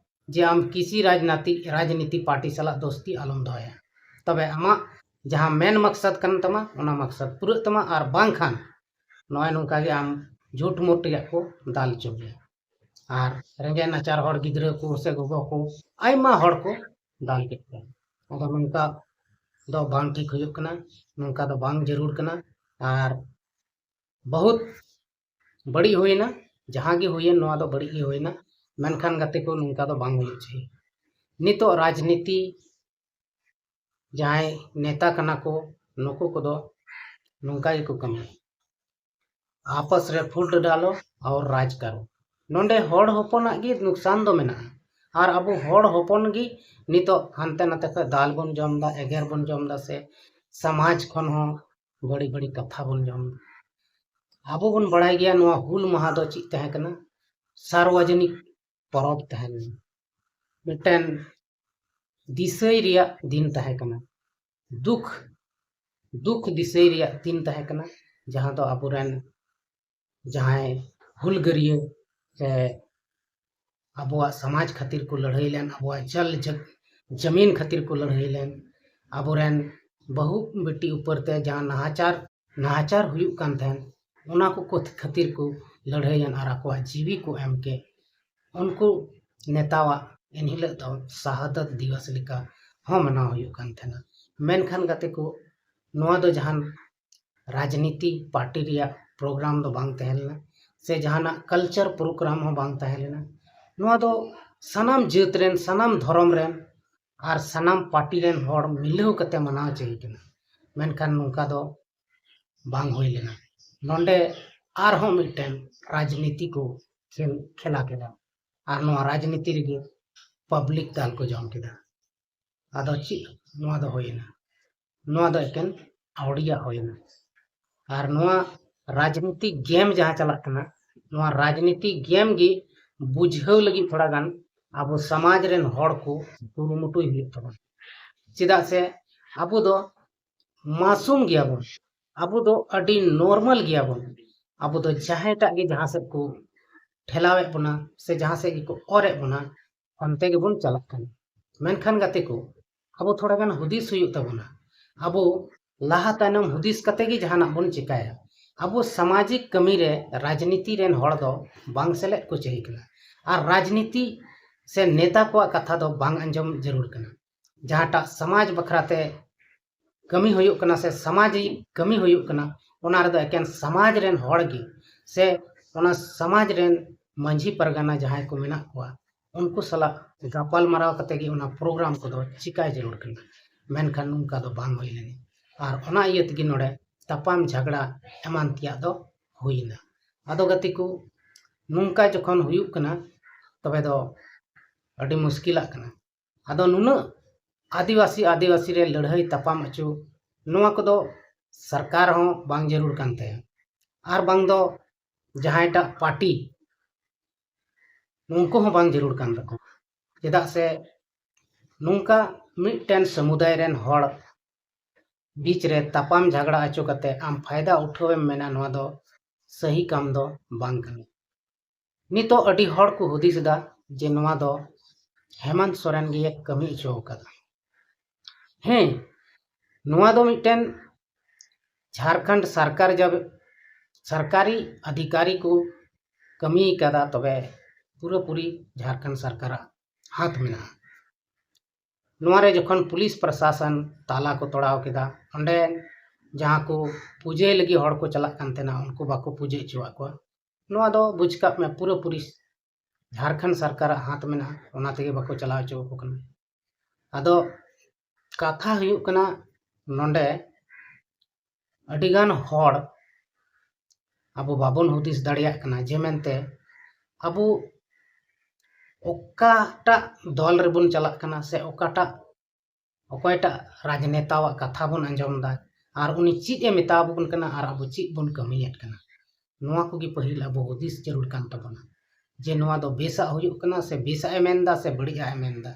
ᱡᱮ ᱟᱢ ᱠᱤᱥᱤ ᱨᱟᱡᱽᱱᱤᱛᱤ, ᱨᱟᱡᱽᱱᱤᱛᱤ ᱯᱟᱨᱴᱤ ᱥᱟᱞᱟᱜ ᱫᱳᱥᱛᱤ ᱟᱞᱚᱢ ᱫᱚᱦᱚᱭᱟ᱾ ᱛᱚᱵᱮ ᱟᱢᱟᱜ ᱡᱟᱦᱟᱸ ᱢᱮᱱ ᱢᱟᱠᱥᱟᱫ ᱠᱟᱱ ᱛᱟᱢᱟ, ᱚᱱᱟ ᱢᱟᱠᱥᱟᱫ ᱯᱩᱨᱟᱹᱜ ᱛᱟᱢᱟ, ᱟᱨ ᱵᱟᱝᱠᱷᱟᱱ ᱱᱚᱜᱼᱚᱭ ᱱᱚᱝᱠᱟ ᱜᱮ ᱟᱢ ᱡᱷᱩᱴ ᱢᱩᱴ ᱨᱮᱭᱟᱜ ᱠᱚ ᱫᱟᱞ ᱦᱚᱪᱚ ᱢᱮᱭᱟ᱾ ᱟᱨ ᱨᱮᱸᱜᱮᱡ ᱱᱟᱪᱟᱨ ᱦᱚᱲ ᱜᱤᱫᱽᱨᱟᱹ ᱠᱚ ᱥᱮ ᱜᱚᱜᱚ ᱠᱚ ᱟᱭᱢᱟ ᱦᱚᱲ ᱠᱚ ᱫᱟᱞ ᱠᱮᱫ ᱠᱚᱣᱟ᱾ ᱟᱫᱚ ᱱᱚᱝᱠᱟ ᱫᱚ ᱵᱟᱝ ᱴᱷᱤᱠ ᱦᱩᱭᱩᱜ ᱠᱟᱱᱟ, ᱱᱚᱝᱠᱟ ᱫᱚ ᱵᱟᱝ ᱡᱟᱹᱨᱩᱲ ᱠᱟᱱᱟ᱾ ᱟᱨ ᱵᱚᱦᱩᱛ ᱵᱟᱹᱲᱤᱡ ᱦᱩᱭᱱᱟ, ᱡᱟᱦᱟᱸ ᱜᱮ ᱦᱩᱭᱮᱱ ᱱᱚᱣᱟ ᱫᱚ ᱵᱟᱹᱲᱤᱡ ᱜᱮ ᱦᱩᱭᱱᱟ᱾ ᱢᱮᱱᱠᱷᱟᱱ ᱜᱟᱛᱮ ᱠᱚ ᱱᱚᱝᱠᱟ ᱫᱚ ᱵᱟᱝ ᱦᱩᱭᱩᱜ ᱪᱟᱹᱦᱤ᱾ ᱱᱤᱛᱚᱜ ᱨᱟᱡᱽᱱᱤᱛᱤ ᱡᱟᱦᱟᱸᱭ ᱱᱮᱛᱟ ᱠᱟᱱᱟ ᱠᱚ, ᱱᱩᱠᱩ ᱠᱚᱫᱚ ᱱᱚᱝᱠᱟ ᱜᱮᱠᱚ ᱠᱟᱹᱢᱤᱭᱟ, ᱟᱯᱟᱥ ᱨᱮ ᱯᱷᱩᱴ ᱰᱟᱞᱚ ᱟᱨ ᱨᱟᱡᱽ ᱠᱟᱨᱚ᱾ ᱱᱚᱰᱮ ᱦᱚᱲ ᱦᱚᱯᱚᱱᱟᱜ ᱜᱮ ᱱᱩᱠᱥᱟᱱ ᱫᱚ ᱢᱮᱱᱟᱜᱼᱟ᱾ ᱟᱨ ᱟᱵᱚ ᱦᱚᱲ ᱦᱚᱯᱚᱱ ᱜᱮ ᱱᱤᱛᱚᱜ ᱦᱟᱱᱛᱮ ᱱᱟᱛᱮ ᱠᱷᱚᱱ ᱫᱟᱞ ᱵᱚᱱ ᱡᱚᱢ ᱮᱫᱟ, ᱮᱜᱮᱨ ᱵᱚᱱ ᱡᱚᱢ ᱮᱫᱟ, ᱥᱮ ᱥᱚᱢᱟᱡᱽ ᱠᱷᱚᱱ ᱦᱚᱸ ᱵᱟᱹᱲᱤᱡ ᱵᱟᱹᱲᱤᱡ ᱠᱟᱛᱷᱟ ᱵᱚᱱ ᱡᱚᱢ ᱮᱫᱟ᱾ ᱟᱵᱚ ᱵᱚᱱ ᱵᱟᱲᱟᱭ ᱜᱮᱭᱟ ᱱᱚᱣᱟ ᱦᱩᱞ ᱢᱟᱦᱟ ᱫᱚ ᱪᱮᱫ ᱛᱟᱦᱮᱸ ᱠᱟᱱᱟ? ᱥᱟᱨᱣᱟᱡᱚᱱᱤᱠ ᱯᱚᱨᱚᱵᱽ ᱛᱟᱦᱮᱸ ᱞᱮᱱᱟ, ᱢᱤᱫᱴᱮᱱ ᱫᱤᱥᱟᱹᱭ ᱨᱮᱭᱟᱜ ᱫᱤᱱ ᱛᱟᱦᱮᱸ ᱠᱟᱱᱟ, ᱫᱩᱠ, ᱫᱩᱠ ᱫᱤᱥᱟᱹᱭ ᱨᱮᱭᱟᱜ ᱫᱤᱱ ᱛᱟᱦᱮᱸ ᱠᱟᱱᱟ, ᱡᱟᱦᱟᱸ ᱫᱚ ᱟᱵᱚᱨᱮᱱ ᱡᱟᱦᱟᱸᱭ ᱦᱩᱞᱜᱟᱹᱨᱤᱭᱟᱹ ᱥᱮ ᱟᱵᱚᱣᱟᱜ ᱥᱚᱢᱟᱡᱽ ᱠᱷᱟᱹᱛᱤᱨ ᱠᱚ ᱞᱟᱹᱲᱦᱟᱹᱭ ᱞᱮᱱ, ᱟᱵᱚᱣᱟᱜ ᱡᱚᱞ ᱡᱟᱹ-, ᱡᱟᱹᱢᱤᱱ ᱠᱷᱟᱹᱛᱤᱨ ᱠᱚ ᱞᱟᱹᱲᱦᱟᱹᱭ ᱞᱮᱱ, ᱟᱵᱚᱨᱮᱱ ᱵᱟᱹᱦᱩ ᱵᱤᱴᱤ ᱩᱯᱚᱨ ᱛᱮ ᱡᱟᱦᱟᱸ ᱱᱟᱦᱟᱪᱟᱨ, ᱱᱟᱦᱟᱪᱟᱨ ᱦᱩᱭᱩᱜ ᱠᱟᱱ ᱛᱟᱦᱮᱸᱱ, ᱚᱱᱟ ᱠᱚ ᱠᱚ ᱠᱷᱟᱹᱛᱤᱨ ᱠᱚ ᱞᱟᱹᱲᱦᱟᱹᱭᱮᱱ ᱟᱨ ᱟᱠᱚᱣᱟᱜ ᱡᱤᱣᱤ ᱠᱚ ᱮᱢ ᱠᱮᱫ᱾ ᱩᱱᱠᱩ ᱱᱮᱛᱟᱣᱟᱜ ᱮᱱᱦᱤᱞᱳᱜ ᱫᱚ ᱥᱟᱦᱟᱫᱟᱛ ᱫᱤᱵᱚᱥ ᱞᱮᱠᱟ ᱦᱚᱸ ᱢᱟᱱᱟᱣ ᱦᱩᱭᱩᱜ ᱠᱟᱱ ᱛᱟᱦᱮᱱᱟ᱾ ᱢᱮᱱᱠᱷᱟᱱ ᱜᱟᱛᱮ ᱠᱚ, ᱱᱚᱣᱟ ᱫᱚ ᱡᱟᱦᱟᱱ ᱨᱟᱡᱽᱱᱤᱛᱤ ᱯᱟᱨᱴᱤ ᱨᱮᱭᱟᱜ ᱯᱨᱳᱜᱨᱟᱢ ᱫᱚ ᱵᱟᱝ ᱛᱟᱦᱮᱸ ᱞᱮᱱᱟ, ᱥᱮ ᱡᱟᱦᱟᱱᱟᱜ ᱠᱟᱞᱪᱟᱨ ᱯᱨᱳᱜᱨᱟᱢ ᱦᱚᱸ ᱵᱟᱝ ᱛᱟᱦᱮᱸ ᱞᱮᱱᱟ᱾ ᱱᱚᱣᱟ ᱫᱚ ᱥᱟᱱᱟᱢ ᱡᱟᱹᱛ ᱨᱮᱱ, ᱥᱟᱱᱟᱢ ᱫᱷᱚᱨᱚᱢ ᱨᱮᱱ ᱟᱨ ᱥᱟᱱᱟᱢ ᱯᱟᱨᱴᱤ ᱨᱮᱱ ᱦᱚᱲ ᱢᱤᱞᱟᱹᱣ ᱠᱟᱛᱮ ᱢᱟᱱᱟᱣ ᱪᱟᱹᱦᱤ ᱠᱟᱱᱟ᱾ ᱢᱮᱱᱠᱷᱟᱱ ᱱᱚᱝᱠᱟ ᱫᱚ ᱵᱟᱝ ᱦᱩᱭ ᱞᱮᱱᱟ᱾ ᱱᱚᱰᱮ ᱟᱨᱦᱚᱸ ᱢᱤᱫᱴᱮᱱ ᱨᱟᱡᱽᱱᱤᱛᱤ ᱠᱚ ᱠᱷᱮᱞ, ᱠᱷᱮᱞᱟ ᱠᱮᱫᱟ᱾ ᱟᱨ ᱱᱚᱣᱟ ᱨᱟᱡᱽᱱᱤᱛᱤ ᱨᱮᱜᱮ ᱯᱟᱵᱽᱞᱤᱠ ᱫᱟᱞ ᱠᱚ ᱡᱚᱢ ᱠᱮᱫᱟ᱾ ᱟᱫᱚ ᱪᱮᱫ ᱱᱚᱣᱟ ᱫᱚ ᱦᱩᱭᱮᱱᱟ? ᱱᱚᱣᱟ ᱫᱚ ᱮᱠᱮᱱ ᱟᱹᱣᱲᱤᱭᱟᱜ ᱦᱩᱭᱮᱱᱟ᱾ ᱟᱨ ᱱᱚᱣᱟ ᱨᱟᱡᱽᱱᱤᱛᱤ ᱜᱮᱢ ᱡᱟᱦᱟᱸ ᱪᱟᱞᱟᱜ ᱠᱟᱱᱟ, ᱱᱚᱣᱟ ᱨᱟᱡᱽᱱᱤᱛᱤ ᱜᱮᱢ ᱜᱮ ᱵᱩᱡᱷᱟᱹᱣ ᱞᱟᱹᱜᱤᱫ ᱛᱷᱚᱲᱟ ᱜᱟᱱ ᱟᱵᱚ ᱥᱚᱢᱟᱡᱽ ᱨᱮᱱ ᱦᱚᱲ ᱠᱚ ᱠᱩᱨᱩᱢᱩᱴᱩᱭ ᱦᱩᱭᱩᱜ ᱛᱟᱵᱚᱱᱟ᱾ ᱪᱮᱫᱟᱜ ᱥᱮ ᱟᱵᱚ ᱫᱚ ᱢᱟᱥᱩᱢ ᱜᱮᱭᱟᱵᱚᱱ, ᱟᱵᱚ ᱫᱚ ᱟᱹᱰᱤ ᱱᱚᱨᱢᱟᱞ ᱜᱮᱭᱟᱵᱚᱱ᱾ ᱟᱵᱚ ᱫᱚ ᱡᱟᱦᱟᱸᱭᱴᱟᱜ ᱜᱮ ᱡᱟᱦᱟᱸ ᱥᱮᱫ ᱠᱚ ᱴᱷᱮᱞᱟᱣᱮᱫ ᱵᱚᱱᱟ ᱥᱮ ᱡᱟᱦᱟᱸ ᱥᱮᱫ ᱜᱮᱠᱚ ᱚᱨᱮᱫ ᱵᱚᱱᱟ, ᱚᱱᱛᱮ ᱜᱮᱵᱚᱱ ᱪᱟᱞᱟᱜ ᱠᱟᱱᱟ᱾ ᱢᱮᱱᱠᱷᱟᱱ ᱜᱟᱛᱮ ᱠᱚ, ᱟᱵᱚ ᱛᱷᱚᱲᱟ ᱜᱟᱱ ᱦᱩᱫᱤᱥ ᱦᱩᱭᱩᱜ ᱛᱟᱵᱚᱱᱟ᱾ ᱟᱵᱚ ᱞᱟᱦᱟ ᱛᱟᱭᱱᱚᱢ ᱦᱩᱫᱤᱥ ᱠᱟᱛᱮ ᱜᱮ ᱡᱟᱦᱟᱱᱟᱜ ᱵᱚᱱ ᱪᱮᱠᱟᱭᱟ᱾ ᱟᱵᱚ ᱥᱟᱢᱟᱡᱤᱠ ᱠᱟᱹᱢᱤ ᱨᱮ ᱨᱟᱡᱽᱱᱤᱛᱤ ᱨᱮᱱ ᱦᱚᱲ ᱫᱚ ᱵᱟᱝ ᱥᱮᱞᱮᱫ ᱠᱚ ᱪᱟᱹᱦᱤ ᱠᱟᱱᱟ᱾ ᱟᱨ ᱨᱟᱡᱽᱱᱤᱛᱤ ᱥᱮ ᱱᱮᱛᱟ ᱠᱚᱣᱟᱜ ᱠᱟᱛᱷᱟ ᱫᱚ ᱵᱟᱝ ᱟᱸᱡᱚᱢ ᱡᱟᱹᱨᱩᱲ ᱠᱟᱱᱟ᱾ ᱡᱟᱦᱟᱸᱴᱟᱜ ᱥᱚᱢᱟᱡᱽ ᱵᱟᱠᱷᱨᱟ ᱛᱮ ᱠᱟᱹᱢᱤ ᱦᱩᱭᱩᱜ ᱠᱟᱱᱟ ᱥᱮ ᱥᱟᱢᱟᱡᱤᱠ ᱠᱟᱹᱢᱤ ᱦᱩᱭᱩᱜ ᱠᱟᱱᱟ, ᱚᱱᱟ ᱨᱮᱫᱚ ᱮᱠᱮᱱ ᱥᱚᱢᱟᱡᱽ ᱨᱮᱱ ᱦᱚᱲ ᱜᱮ ᱥᱮ ᱚᱱᱟ ᱥᱚᱢᱟᱡᱽ ᱨᱮᱱ ᱢᱟᱹᱡᱷᱤ ᱯᱟᱨᱜᱟᱱᱟ ᱡᱟᱦᱟᱸᱭ ᱠᱚ ᱢᱮᱱᱟᱜ ᱠᱚᱣᱟ, ᱩᱱᱠᱩ ᱥᱟᱞᱟᱜ ᱜᱟᱯᱟᱞ ᱢᱟᱨᱟᱣ ᱠᱟᱛᱮ ᱜᱮ ᱚᱱᱟ ᱯᱨᱳᱜᱨᱟᱢ ᱠᱚᱫᱚ ᱪᱤᱠᱟᱭ ᱡᱟᱹᱨᱩᱲ ᱠᱟᱱᱟ᱾ ᱢᱮᱱᱠᱷᱟᱱ ᱱᱚᱝᱠᱟ ᱫᱚ ᱵᱟᱝ ᱦᱩᱭ ᱞᱮᱱᱟ᱾ ᱟᱨ ᱚᱱᱟ ᱤᱭᱟᱹ ᱛᱮᱜᱮ ᱱᱚᱰᱮ ᱛᱟᱯᱟᱢ ᱡᱷᱟᱜᱽᱲᱟ ᱮᱢᱟᱱ ᱛᱮᱭᱟᱜ ᱫᱚ ᱦᱩᱭᱱᱟ᱾ ᱟᱫᱚ ᱜᱟᱛᱮ ᱠᱚ, ᱱᱚᱝᱠᱟ ᱡᱚᱠᱷᱚᱱ ᱦᱩᱭᱩᱜ ᱠᱟᱱᱟ, ᱛᱚᱵᱮ ᱫᱚ ᱟᱹᱰᱤ ᱢᱩᱥᱠᱤᱞᱟᱜ ᱠᱟᱱᱟ᱾ ᱟᱫᱚ ᱱᱩᱱᱟᱹᱜ ᱟᱹᱫᱤᱵᱟᱹᱥᱤ ᱟᱹᱫᱤᱵᱟᱹᱥᱤ ᱨᱮ ᱞᱟᱹᱲᱦᱟᱹᱭ ᱛᱟᱯᱟᱢ ᱦᱚᱪᱚ, ᱱᱚᱣᱟ ᱠᱚᱫᱚ ᱥᱚᱨᱠᱟᱨ ᱦᱚᱸ ᱵᱟᱝ ᱡᱟᱹᱨᱩᱲ ᱠᱟᱱ ᱛᱟᱭᱟ, ᱟᱨ ᱵᱟᱝ ᱫᱚ ᱡᱟᱦᱟᱸᱭᱴᱟᱜ ᱯᱟᱨᱴᱤ, ᱩᱱᱠᱩ ᱦᱚᱸ ᱵᱟᱝ ᱡᱟᱹᱨᱩᱲ ᱠᱟᱱ ᱛᱟᱠᱚᱣᱟ᱾ ᱪᱮᱫᱟᱜ ᱥᱮ ᱱᱚᱝᱠᱟ ᱢᱤᱫᱴᱮᱱ ᱥᱟᱢᱩᱫᱟᱭ ᱨᱮᱱ ᱦᱚᱲ ᱵᱤᱪ ᱨᱮ ᱛᱟᱯᱟᱢ ᱡᱷᱟᱜᱽᱲᱟ ᱦᱚᱪᱚ ᱠᱟᱛᱮ ᱟᱢ ᱯᱷᱟᱭᱫᱟ ᱩᱴᱷᱟᱹᱣᱮᱢ ᱢᱮᱱᱟ, ᱱᱚᱣᱟ ᱫᱚ ᱥᱟᱹᱦᱤ ᱠᱟᱢ ᱫᱚ ᱵᱟᱝ ᱠᱟᱱᱟ᱾ ᱱᱤᱛᱚᱜ ᱟᱹᱰᱤ ᱦᱚᱲ ᱠᱚ ᱦᱩᱫᱤᱥ ᱮᱫᱟ ᱡᱮ ᱱᱚᱣᱟ ᱫᱚ ᱦᱮᱢᱟᱱᱛ ᱥᱚᱨᱮᱱ ᱜᱮ ᱠᱟᱹᱢᱤ ᱦᱚᱪᱚ ᱟᱠᱟᱫᱟ᱾ ᱦᱮᱸ, ᱱᱚᱣᱟ ᱫᱚ ᱢᱤᱫᱴᱮᱱ ᱡᱷᱟᱲᱠᱷᱚᱸᱰ ᱥᱚᱨᱠᱟᱨ ᱡᱟᱵ ᱥᱚᱨᱠᱟᱨᱤ ᱟᱫᱷᱤᱠᱟᱨᱤ ᱠᱚ ᱠᱟᱹᱢᱤ ᱟᱠᱟᱫᱟ, ᱛᱚᱵᱮ ᱯᱩᱨᱟᱹᱯᱩᱨᱤ ᱡᱷᱟᱲᱠᱷᱚᱸᱰ ᱥᱚᱨᱠᱟᱨᱟᱜ ᱦᱟᱛ ᱢᱮᱱᱟᱜᱼᱟ᱾ ᱱᱚᱣᱟ ᱨᱮ ᱡᱚᱠᱷᱚᱱ ᱯᱩᱞᱤᱥ ᱯᱨᱚᱥᱟᱥᱚᱱ ᱛᱟᱞᱟ ᱠᱚ ᱛᱚᱲᱟᱣ ᱠᱮᱫᱟ, ᱚᱸᱰᱮ ᱡᱟᱦᱟᱸ ᱠᱚ ᱯᱩᱡᱟᱹᱭ ᱞᱟᱹᱜᱤᱫ ᱦᱚᱲ ᱠᱚ ᱪᱟᱞᱟᱜ ᱠᱟᱱ ᱛᱟᱦᱮᱱᱟ, ᱩᱱᱠᱩ ᱵᱟᱠᱚ ᱯᱩᱡᱟᱹ ᱦᱚᱪᱚᱣᱟᱜ ᱠᱚᱣᱟ᱾ ᱱᱚᱣᱟ ᱫᱚ ᱵᱩᱡᱽ ᱠᱟᱜ ᱢᱮ, ᱯᱩᱨᱟᱹᱯᱩᱨᱤ ᱡᱷᱟᱲᱠᱷᱚᱸᱰ ᱥᱚᱨᱠᱟᱨᱟᱜ ᱦᱟᱛ ᱢᱮᱱᱟᱜᱼᱟ, ᱚᱱᱟ ᱛᱮᱜᱮ ᱵᱟᱠᱚ ᱪᱟᱞᱟᱣ ᱦᱚᱪᱚ ᱟᱠᱚ ᱠᱟᱱᱟ᱾ ᱟᱫᱚ ᱠᱟᱛᱷᱟ ᱦᱩᱭᱩᱜ ᱠᱟᱱᱟ, ᱱᱚᱰᱮ ᱟᱹᱰᱤᱜᱟᱱ ᱦᱚᱲ ᱟᱵᱚ ᱵᱟᱵᱚᱱ ᱦᱩᱫᱤᱥ ᱫᱟᱲᱮᱭᱟᱜ ᱠᱟᱱᱟ ᱡᱮ ᱢᱮᱱᱛᱮ ᱟᱵᱚ ᱚᱠᱟᱴᱟᱜ ᱫᱚᱞ ᱨᱮᱵᱚᱱ ᱪᱟᱞᱟᱜ ᱠᱟᱱᱟ ᱥᱮ ᱚᱠᱟᱴᱟᱜ, ᱚᱠᱚᱭᱴᱟᱜ ᱨᱟᱡᱽᱱᱮᱛᱟᱣᱟᱜ ᱠᱟᱛᱷᱟ ᱵᱚᱱ ᱟᱸᱡᱚᱢ ᱮᱫᱟ ᱟᱨ ᱩᱱᱤ ᱪᱮᱫ ᱮ ᱢᱮᱛᱟ ᱟᱵᱚᱱ ᱠᱟᱱᱟ ᱟᱨ ᱟᱵᱚ ᱪᱮᱫ ᱵᱚᱱ ᱠᱟᱹᱢᱤᱭᱮᱫ ᱠᱟᱱᱟ᱾ ᱱᱚᱣᱟ ᱠᱚᱜᱮ ᱯᱟᱹᱦᱤᱞ ᱟᱵᱚ ᱦᱩᱫᱤᱥ ᱡᱟᱹᱨᱩᱲ ᱠᱟᱱ ᱛᱟᱵᱚᱱᱟ᱾ ᱡᱮ ᱱᱚᱣᱟ ᱫᱚ ᱵᱮᱥᱟᱜ ᱦᱩᱭᱩᱜ ᱠᱟᱱᱟ ᱥᱮ ᱵᱮᱥᱟᱜ ᱮ ᱢᱮᱱᱫᱟ ᱥᱮ ᱵᱟᱹᱲᱤᱡᱟᱜ ᱮ ᱢᱮᱱᱫᱟ,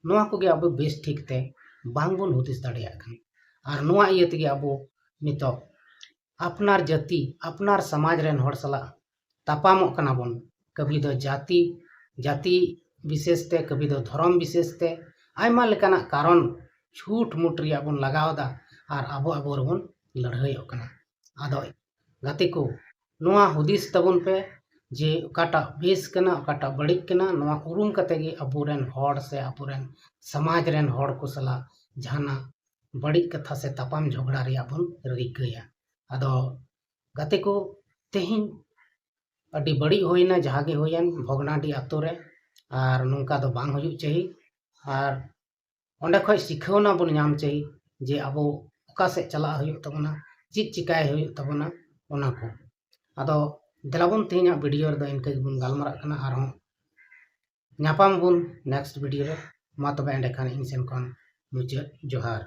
ᱱᱚᱣᱟ ᱠᱚᱜᱮ ᱟᱵᱚ ᱵᱮᱥ ᱴᱷᱤᱠ ᱛᱮ ᱵᱟᱝᱵᱚᱱ ᱦᱩᱫᱤᱥ ᱫᱟᱲᱮᱭᱟᱜ ᱠᱟᱱᱟ᱾ ᱟᱨ ᱱᱚᱣᱟ ᱤᱭᱟᱹ ᱛᱮᱜᱮ ᱟᱵᱚ ᱱᱤᱛᱚᱜ ᱟᱯᱱᱟᱨ ᱡᱟᱹᱛᱤ, ᱟᱯᱱᱟᱨ ᱥᱚᱢᱟᱡᱽ ᱨᱮᱱ ᱦᱚᱲ ᱥᱟᱞᱟᱜ ᱛᱟᱯᱟᱢᱚᱜ ᱠᱟᱱᱟ ᱵᱚᱱ᱾ ᱠᱟᱹᱵᱷᱤ ᱫᱚ ᱡᱟᱹᱛᱤ, ᱡᱟᱹᱛᱤ ᱵᱤᱥᱮᱥ ᱛᱮ, ᱠᱟᱹᱵᱷᱤ ᱫᱚ ᱫᱷᱚᱨᱚᱢ ᱵᱤᱥᱮᱥ ᱛᱮ, ᱟᱭᱢᱟ ᱞᱮᱠᱟᱱᱟᱜ ᱠᱟᱨᱚᱱ ᱪᱷᱩᱴ ᱢᱩᱴ ᱨᱮᱭᱟᱜ ᱵᱚᱱ ᱞᱟᱜᱟᱣ ᱮᱫᱟ ᱟᱨ ᱟᱵᱚ ᱟᱵᱚ ᱨᱮᱵᱚᱱ ᱞᱟᱹᱲᱦᱟᱹᱭᱚᱜ ᱠᱟᱱᱟ᱾ ᱟᱫᱚ ᱜᱟᱛᱮ ᱠᱚ, ᱱᱚᱣᱟ ᱦᱩᱫᱤᱥ ᱛᱟᱵᱚᱱ ᱯᱮ ᱡᱮ ᱚᱠᱟᱴᱟᱜ ᱵᱮᱥ ᱠᱟᱱᱟ, ᱚᱠᱟᱴᱟᱜ ᱵᱟᱹᱲᱤᱡ ᱠᱟᱱᱟ, ᱱᱚᱣᱟ ᱩᱨᱩᱢ ᱠᱟᱛᱮ ᱜᱮ ᱟᱵᱚᱨᱮᱱ ᱦᱚᱲ ᱥᱮ ᱟᱵᱚᱨᱮᱱ ᱥᱚᱢᱟᱡᱽ ᱨᱮᱱ ᱦᱚᱲ ᱠᱚ ᱥᱟᱞᱟᱜ ᱡᱟᱦᱟᱱᱟᱜ ᱵᱟᱹᱲᱤᱡ ᱠᱟᱛᱷᱟ ᱥᱮ ᱛᱟᱯᱟᱢ ᱡᱷᱚᱜᱽᱲᱟ ᱨᱮᱭᱟᱜ ᱵᱚᱱ ᱨᱤᱠᱟᱹᱭᱟ᱾ ᱟᱫᱚ ᱜᱟᱛᱮ ᱠᱚ, ᱛᱮᱦᱮᱧ ᱟᱹᱰᱤ ᱵᱟᱹᱲᱤᱡ ᱦᱩᱭᱱᱟ, ᱡᱟᱦᱟᱸ ᱜᱮ ᱦᱩᱭᱮᱱ ᱵᱷᱚᱜᱽᱱᱟᱰᱤ ᱟᱛᱳ ᱨᱮ, ᱟᱨ ᱱᱚᱝᱠᱟ ᱫᱚ ᱵᱟᱝ ᱦᱩᱭᱩᱜ ᱪᱟᱹᱦᱤ᱾ ᱟᱨ ᱚᱸᱰᱮ ᱠᱷᱚᱡ ᱥᱤᱠᱷᱟᱹᱣᱱᱟ ᱵᱚᱱ ᱧᱟᱢ ᱪᱟᱹᱦᱤ ᱡᱮ ᱟᱵᱚ ᱚᱠᱟ ᱥᱮᱫ ᱪᱟᱞᱟᱜ ᱦᱩᱭᱩᱜ ᱛᱟᱵᱚᱱᱟ, ᱪᱮᱫ ᱪᱤᱠᱟᱭ ᱦᱩᱭᱩᱜ ᱛᱟᱵᱚᱱᱟ, ᱚᱱᱟ ᱠᱚ᱾ ᱟᱫᱚ ᱫᱮᱞᱟ ᱵᱚᱱ, ᱛᱮᱦᱮᱧᱟᱜ ᱵᱷᱤᱰᱤᱭᱳ ᱨᱮᱫᱚ ᱤᱱᱠᱟᱹ ᱜᱮᱵᱚᱱ ᱜᱟᱞᱢᱟᱨᱟᱜ ᱠᱟᱱᱟ, ᱟᱨᱦᱚᱸ ᱧᱟᱯᱟᱢ ᱟᱵᱚᱱ ᱱᱮᱠᱥᱴ ᱵᱷᱤᱰᱤᱭᱳ ᱨᱮ᱾ ᱢᱟ ᱛᱚᱵᱮ ᱮᱸᱰᱮᱠᱷᱟᱱ ᱤᱧ ᱥᱮᱱ ᱠᱷᱚᱱ ᱢᱩᱪᱟᱹᱫ ᱡᱚᱦᱟᱨ᱾